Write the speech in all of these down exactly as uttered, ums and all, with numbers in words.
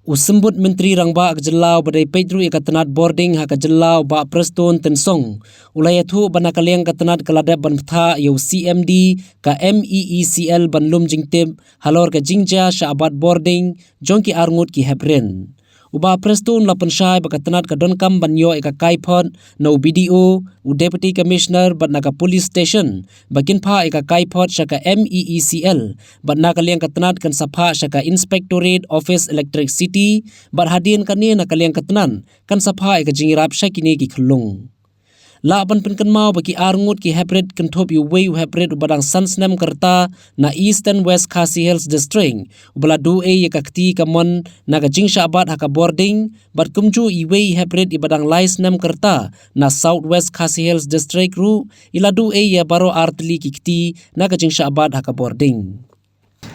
U Symbud Myntri Rangbah ka jylla uba dei peit ruh ïa ka tnat bording ha ka jylla u Bah Prestone Tynsong u la ïathuh ba na ka liang ka tnat ka la dep ban bthah ïa u C M D ka M E E C L ban lum jingtip halor ka jingjia shah bat bording jong ki arngut ki heprit. U Bah Prestone u la pynshai ba ka tnat ka donkam ban ïoh ïa ka kaiphod na u B D O, u Deputy Commissioner bad na ka police station ba kin phah ïa ka kaiphod sha ka M E E C L, bad na ka liang ka tnat kan sa phah sha ka Inspectorate of Electricity, bad hadien kane na ka liang ka tnat kan sa phah ïa ka jingïarap sha kine ki khyllung. Lah ban pynkynmaw ba ki arngut ki heprit kynthup ïa uwei u heprit uba dang san snem ka rta na Eastern West Khasi Hills District uba la duh ei ïa ka kti kamon na ka jingshah bat ha ka bording, bad kumjuh iwei i heprit iba dang lai snem ka rta na South West Khasi Hills District ruh i la duh ei ïa baroh ar tylli ki kti na ka jingshah bat ha ka bording.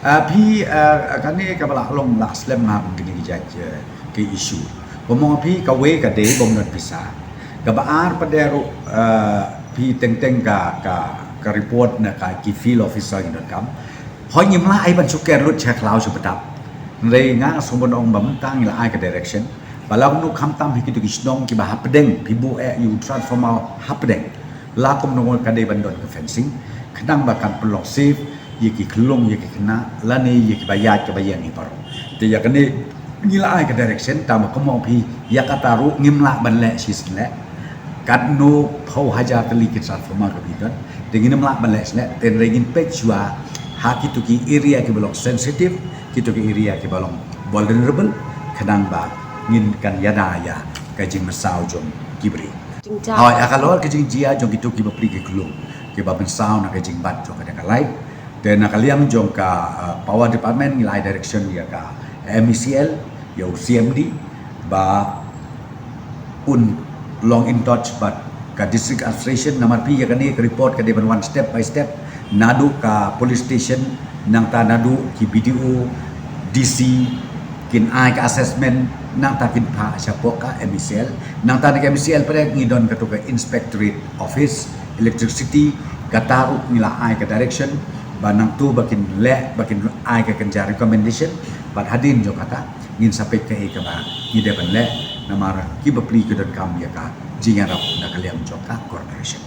Ah, phi, ah, kane kaba la long la slem ha kine ki jait, eh, ki issue. Kumno phi, kawei ka dei bym don pisa. Kaba ar pat de ruh, ah, phi teng teng ka, ka, ka report na ka ki field officer ngi donkam. Hooid ngim lah ai ban shu ker lut sha khlaw sha btap. Hynrei nga nga sngewbha ong ba mynta ngi la ai ka direction ba lada kumno khamtam ha kito ki shnong kiba hapdeng phi buh eh ïa u transformer hapdeng. La kumno ka dei ban don ka fencing khnang ba kan pynlong safe ïa ki khyllung ïa ki khynnah lane ïa kiba ïaid kiba ïeng hi baroh. Te ïa kane ngi la ai ka direction tang ba kumno phi ïa kata ruh ngim lah ban leh shisien leh. Katno phew hajar tylli ki transformer ka phi don. Te ngin ym lah ban leh shisien leh, te hynrei ngin peit shuwa ha kito ki area kiba long sensitive, kito ki area kiba long vulnerable, khnang ba ngin kan ïada ïa ka jingmynsaw jong ki briew. Jingja. Hooid, halor ka jingjia jong kito kiba plie ki khyllung kiba mynsaw na ka jingbat jong ka dang ka light. Te na ka liang jong ka, uh, power department ngi la ai direction ïa ka M E C L, ïa u C M D ba un long in touch bad ka district administration, namar phi ïa kane ka report ka dei ban wan step by step, naduh ka police station, nangta naduh ki B D O, D C, kin ai ka assessment, nangta kin phah shapoh ka M E C L, nangta na ka M E C L pat ngi don kato ka Inspectorate Office Electricity, kata ruh ngi la ai ka direction ba nangto ba kin leh, ba kin ai ka kynja recommendation, bad hadien jong kata ngin sa peit kaei kaba ngi dei ban leh, namar kiba plie ki donkam ïa ka jingïarap na ka liang jong ka corporation.